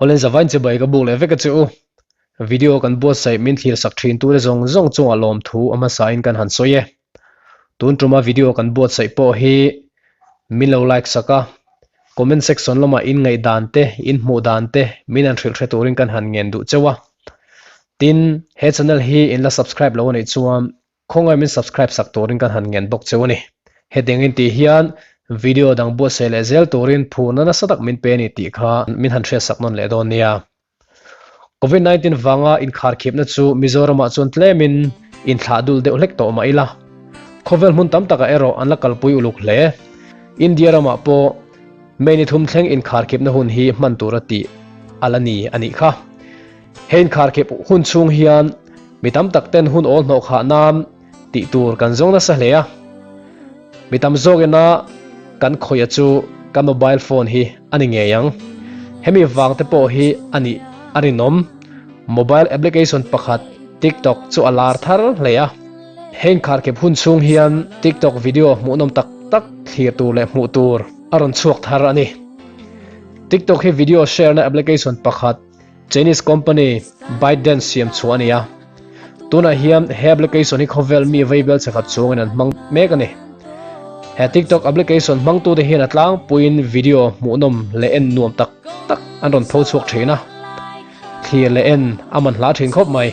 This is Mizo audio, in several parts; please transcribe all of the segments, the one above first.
Awle zavain chibai ka buk leh vek a che u. Video kan buatsaih min thlir sak thin tute zawng zawng chungah lawmthu a hmasain kan han sawi e. Tun tuma video kan buatsaih pawh hi min lo like sak a, comment section lamah in ngaihdan te, in hmuh dan te min han hrilh hre turin kan han ngen duh cheu a. Tin, he channel hi in la subscribe lo anih chuan Khawngaih min subscribe sak turin kan han ngen bawk cheu a ni. Hetiang in tih hian video dang buatsaih leh zel turin phurna nasa tak min pe a ni tih kha min han hriatsak nawn leh dawn nia. Covid 19 vanga inkharkhipna chu Mizoramah chuan tlemin inthlah dul deuh hlek tawh mah ila. Khawvel hmun tam takah erawh an la kalpui uluk hle. India ramah pawh May ni thum thleng inkharkhipna hun hi hman tura tih a la ni a nih kha. He inkharkhip hun chhung hian mi tam tak ten hun awl hnawh khah nan tih tur kan zawng nasa hle a. Mi tam zawk ina kan khawih a chu kan mobile phone hi a ni ngei ang. Hemi vang te pawh hi a nih a rinawm. Mobile application pakhat TikTok chu a lar thar hle a. He inkharkhip hun chhung hian TikTok video hmuhnawm tak tak thlir tur leh hmuh tur a rawn chhuak thar a ni. TikTok hi video share na application pakhat Chinese company ByteDance siam chhuah a ni a. Tunah hian he application hi khawvel mi vaibel chakhat chungin an hmang mek a ni. He TikTok application hmangtute hian a tlangpuiin video hmuhnawm leh en nuam tak tak an rawn pho chhuak thin a. Thlir leh en a man hla thin khawp mai.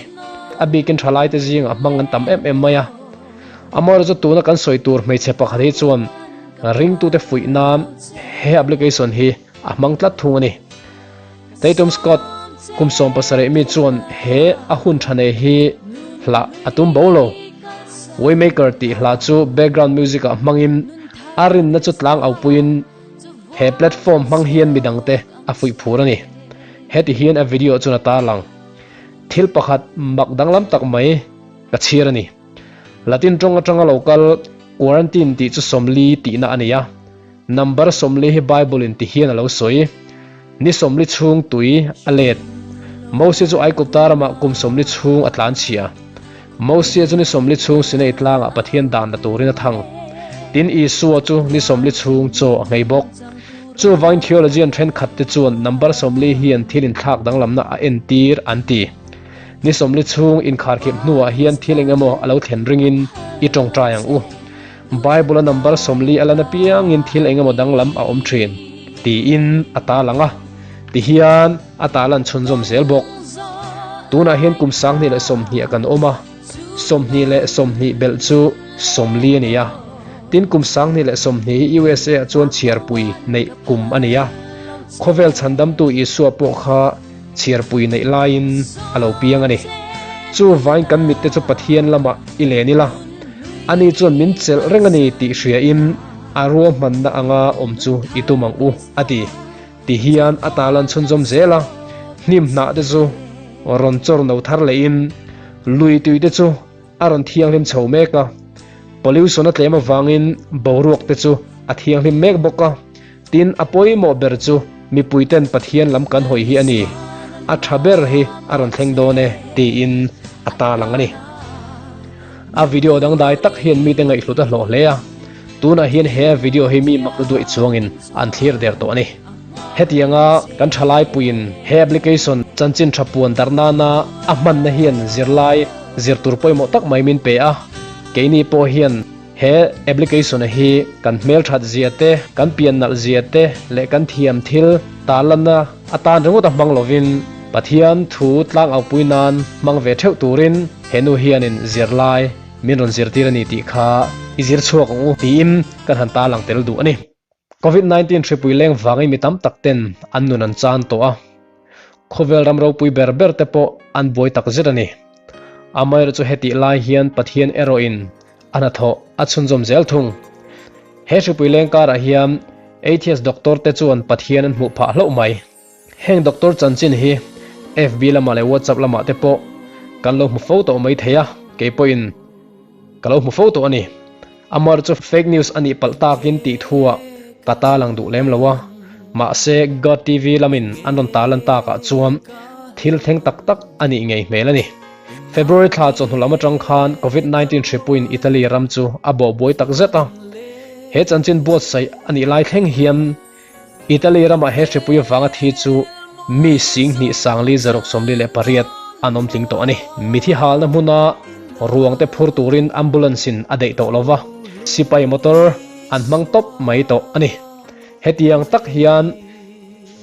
A bikin thalaite zingah hmang an tam em em mai a. Amaherawhchu tuna kan sawi tur hmeichhe pakhat hi chuan ringtute fuih nan he application hi a hmang tlat thung a ni. Tatum Scott, kum 17 mi chuan he a hun tha nei hi hla a tum bo lo. Waymaker tih hla chu background music ah hmangin a rinna chu tlang au puiin he platform hmang hian midangte a fuih phur a ni. Heti hian a video chuan a tarlang. Thil pakhat mak danglam tak mai ka chhir a ni. Latin tawng atanga lo kal quarantine tih chu 40 tihna a ni a. Number 40 hi Bible in ti hian a lo sawi. Ni 40 chhung tui a let. Mosia chu Aigupta ramah kum 40 chhung a tlan chhia. Mosia chu ni 40 chhung Sinai tlangah Pathian dan la turin a thang. Tin Isua chu ni 40 chhung chaw a nghei bawk. Chuvangin theologian thenkhat te chuan number 40 hian thil inthlak danglamna a entir an ti. Ni 40 chhung inkharkhip hnuah hian thil eng emaw a lo thlen ringin i tawngtai ang u. Bible-a number 40 a lan apiangin thil eng emaw danglam a awm thin tiin a tarlang a, tihian a tarlan chhunzawm zel bawk. Tunah hian kum 2020 ah kan awm a, 20 leh 20 belh chu 40 a ni a. Tin kum 2020 hi USA ah chuan chhiarpui neih kum a ni a. Khawvel chhandamtu Isua pawh kha chhiarpui neih laiin a lo piang a ni. Chuvain kan mitte chu Pathian lamah i len ila, ani chuan min chelh reng a ni tih hriain a ruahmanna anga awm chu i tum ang u, a ti. Tihian a tarlan chhunzawm zel a, hnim hnah te chu rawn chawr no thar lehin lui tui te chu a rawn thianghlim chho mek a. Pollution a tlem avangin boruak te chu a thianghlim mek bawk a. Tin, a pawimawh ber chu mipuiten Pathian lam kan hawi hi a ni. A tha ber hi a rawn thleng dawn e, tiin a tarlang a ni. A video dangdai tak hian mite ngaihhlut a hlawh hle a, tunah hian he video hi mi mak duih chuangin an thlir der tawh a ni. Hetianga kan thalaipuiin he application chanchin tha puan darh nana a hmanna hian zirlai zir tur pawimawh tak mai min pe a, keini pawh hian He application hi kan hmelthat zia te, kan pian nalh zia te leh kan thiam thil tarlanna atan ringawt a hmang lovin Pathian thu tlang aupui nan hmang ve theuh turin he nu hianin zirlai min rawn zirtir a ni tih kha i zir chhuak ang u tiin kan han tarlang tel duh a ni. Covid 19 hripui leng vangin mi tam tak ten an nun an chan tawh a, khawvel ram ropui ber ber te pawh an buai tak zet a ni. Amaherawhchu hetih lai hian Pathian erawhin a hnathawh a chhunzawm zel thung. He hripui leng karah hian atheist doctor te chuan Pathian an hmuh phah hlauh mai. Heng doctor chanchin hi FB lamah leh WhatsApp lamah te pawh kan lo hmu fo tawh mai thei a, kei pawhin ka lo hmu fo tawh a ni. Amar chu fake news a nih palh takin tih thuah ka tarlang duh lem lo a, mahse God TV lamin an rawn tarlan takah chuan thil thleng tak tak a nih ngei hmel a ni. February thla chawhnu lam atang khan Covid 19 hripuiin Italy ram chu a bawhbuai tak zet a. He chanchin buatsaih a nih lai thleng hian Italy ramah he hripui avanga thi chu Mi 10 5 648 an awm tling tawh a ni. Mithi halna hmuna ruangte phur turin ambulance in a daih tawh lova, sipai motor an hmang tawp mai tawh a ni. Hetiang tak hian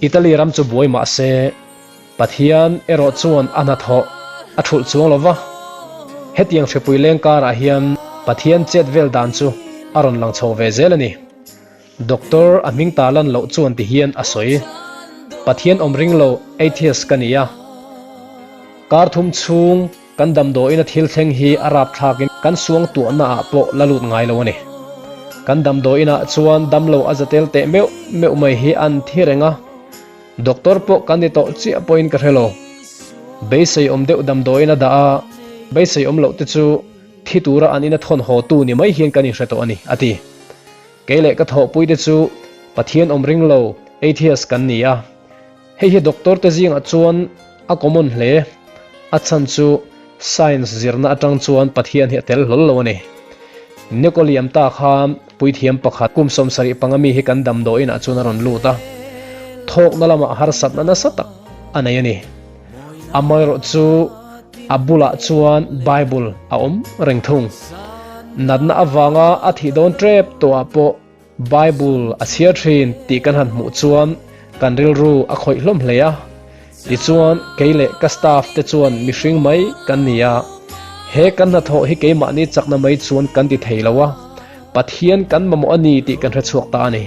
Italy ram chu buai mah se, Pathian erawh chuan a hnathawh a thulh chuang lova, hetiang hripui leng karah hian Pathian chet vel dan chu a rawn lang chho ve zel a ni. Doctor a hming ta lan loh chuan ti hian a sawi. Pathian awm ring lo atheist ka ni a. Kar thum chhung kan damdawiin a thil thleng hi a rapthlakin kan suang tuahna ah pawh la lut ngai lo a ni. Kan damdawiin ah chuan damlo a za tel teh meuh meuh mai hi an thi reng a. Doctor pawh kan ni tawh chiah pawhin ka hre lo. Beisei awm deuh damdawiin a dah a, beisei awm loh te chu thi tura an ina thawn haw tu ni mai hian kan inhre tawh a ni, a ti. Kei leh ka thawhpuite chu Pathian awm ring lo, atheist, kan ni a. Hei hi doctor te zingah chuan a common hle. A chhan chu science zirna atang chuan Pathian hi a tel hlawl lo a ni. Nikoliam ta khan puithiam pakhat kum 75 mi hi kan damdawiin ah chuan a rawn lut a. Thawkna lamah harsatna nasa tak a nei a ni. Amaherawhchu a bulah chuan Bible a awm reng thung. Natna avanga a thih dawn tep tawhah pawh Bible a chhiar thin tih kan han hmuh chuan kan rilru a khawih hlawm hle a. Tichuan kei leh ka staff te chuan mihring mai kan ni a, he kan hnathawh hi keimahni chakna mai chuan kan ti thei lo a, Pathian kan mamawh a ni tih kan hrechhuak ta a ni.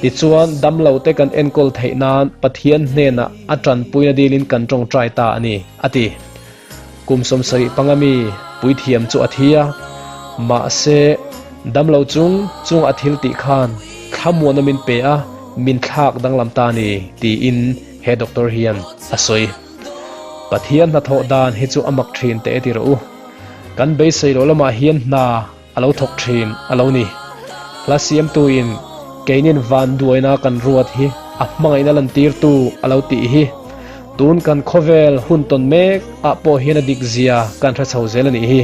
Tichuan, damlote kan enkawl theih nan Pathian hnenah a tanpuina dilin kan tawngtai ta a ni, a ti. Kum 75 mi puithiam chu a thi a, mahse, damlo chung chung a thil tih khan thlamuana min pe a, min thlak danglam ta a ni, tiin he doctor hian a sawi. Pathian hnathawh dan hi chu a mak thin teh e ti rawh u. Kan beisei loh lamah hian hna a lo thawk thin a lo ni. Hla siamtuin keinin vanduaina kan ruat hi a hmangaihna lantirtu a lo tih hi tun kan khawvel hun tawn mek ah pawh hian a dik zia kan hre chho zel a nih hi.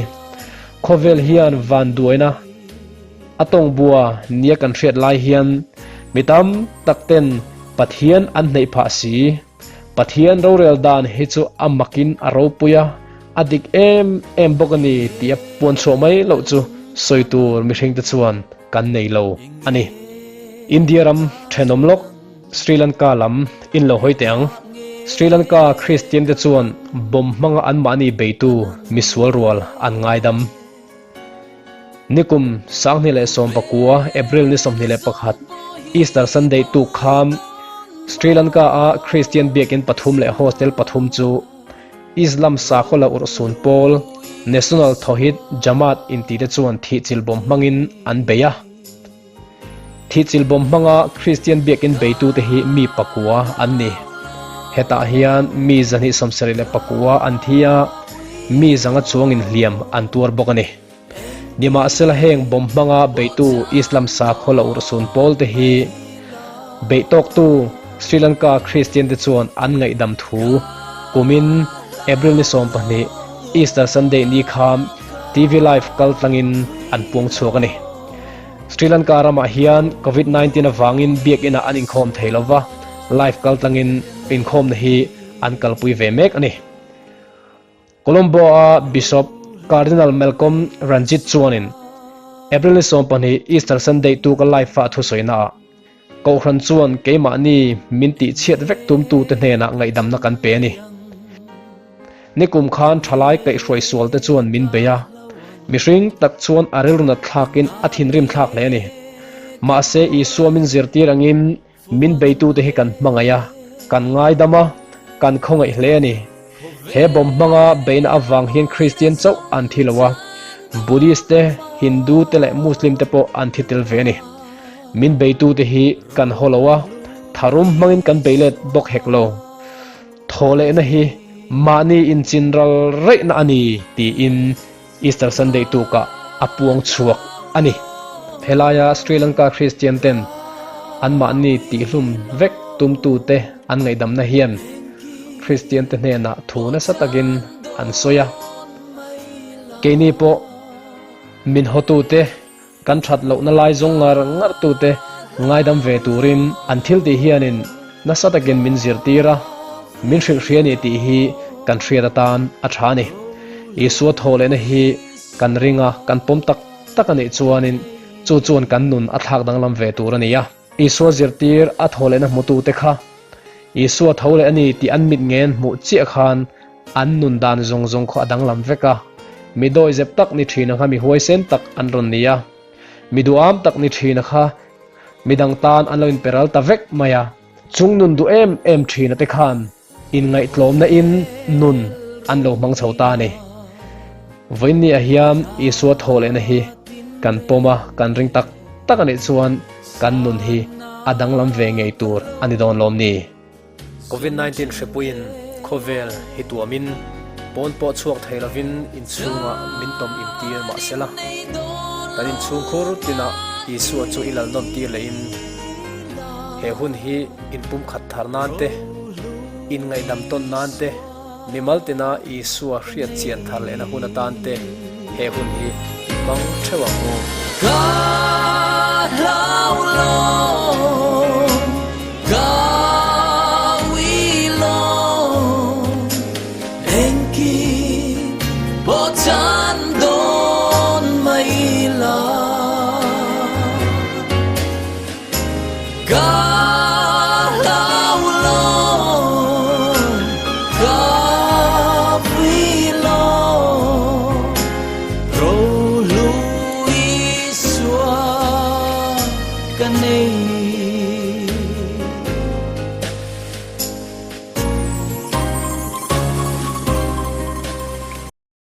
Khawvel hian vanduaina a tawng bua nia kan hriat lai hian mi tam tak ten Pathian an hneih phah si. Pathian rorel dan hi chu a makin a ropui a, a dik em em bawk a ni tih a puan chhuah mai loh chu sawi tur mihring te chuan kan nei lo a ni. India ram thenawm lawk Sri Lanka lam in lo hawi teh ang. Sri Lanka Kristian te chuan bomb hmanga anmahni beitu misual rual an ngaidam. Nikum 2019 April ni 21 Easter Sunday tuk khan Sri Lanka a Christian biakin pathum leh hostel pathum chu Islam sakhaw la urhsun pawl National Thawhid Jamaat intite chuan thihchilh bawm hmangin an bei a. Thihchilh bawm hmanga Kristian biakin beitute hi mi pakua an ni. Hetah hian mi 274 an thi a, mi zanga chuangin hliam an tuar bawk a ni. Nimahsela heng bawm hmanga beitu Islam sakhaw la urhsun pawlte hi beihtawktu Sri Lanka Kristian te chuan an ngaihdam thu kumin April ni 12 Easter Sunday ni khan TV Live kal tlangin an puang chhuak a ni. Sri Lanka ramah hian Covid 19 avangin biakinah an inkhawm thei lova, live kal tlangin inkhawmna hi an kalpui ve mek a ni. Colombo-a Bishop Cardinal Malcolm Ranjit chuanin April ni 12 Easter Sunday tuka live-a a thusawi-naah Kohhran chuan keimahni min tihchhiat vek tumtute hnenah ngaihdamna kan pe a ni. Nikum khan thalai kaihhruai sualte chuan min bei a, mihring tak chuan a rilru nat thlakin a thinrim thlak hle a ni. Mahse Isua min zirtir angin min beitute hi kan hmangaih a, kan ngaidam a, kan khawngaih hle a ni. He bomb hmanga beihna avang hian Kristian chauh an thi lo a, Buddhist te, Hindu te leh Muslim te pawh an thi tel ve a ni. Min beitute hi kan haw lo a, tharum hmangin kan bei let bawk hek lo. Thawhlehna hi mahni inchinral reihna a ni tiin Easter Sunday tukah a puang chhuak a ni. Helaia Sri Lanka Kristian ten anmahni tihlum vek tumtute an ngaihdamna hian Kristian te hnenah thu nasa takin an sawi a. Keini pawh min hawtute Kan that lohna lai zawng ngar ngar tute ngaidam ve turin an thil tih hianin nasa takin min zirtir a. min hrilh hria a ni tih hi kan hriat atan a tha a ni. Isua thaw lehna hi kan ring a, kan pawm tak tak a nih chuanin chu chuan kan nun a thlak danglam ve tur a ni a. Isua zirtir a thaw lehna hmutute kha Isua tho leh a ni tih an mit ngen hmuh chiah khan an nun dan zawng zawng khaw a danglam vek a. Mi dawihzep tak ni thin ang kha mi huaisen tak an rawn ni a. Mi duham tak ni thin a kha midang tan an lo inperal ta vek mai a. Chung nun duh em em thin a te khan inngaihtlawmna in nun an lo hmang chho ta a ni. Vawiinni ah hian Isua thaw lehna hi kan pawm a, kan ring tak tak a nih chuan kan nun hi a danglam ve ngei tur a ni dawn lawm ni? Covid 19 hrepuiin khawvel hi tuamin pawn pawh chhuak thei lovin inchhungah min tawm intir mah se la, kan inchhung khur tinah Isua chu i lalnawn tir lehin he hun hi inpumkhat thar nan te, inngaihdam tawn nan te, mimal tina Isua hriat chian thar lehna hun atan te he hun hi i hmang theuh ang u. Ka hlau lo, ka ui lo, engkim pawh chan dawn mai la. Ka hlau lo, ka vui lo, Rohlu Isua ka nei.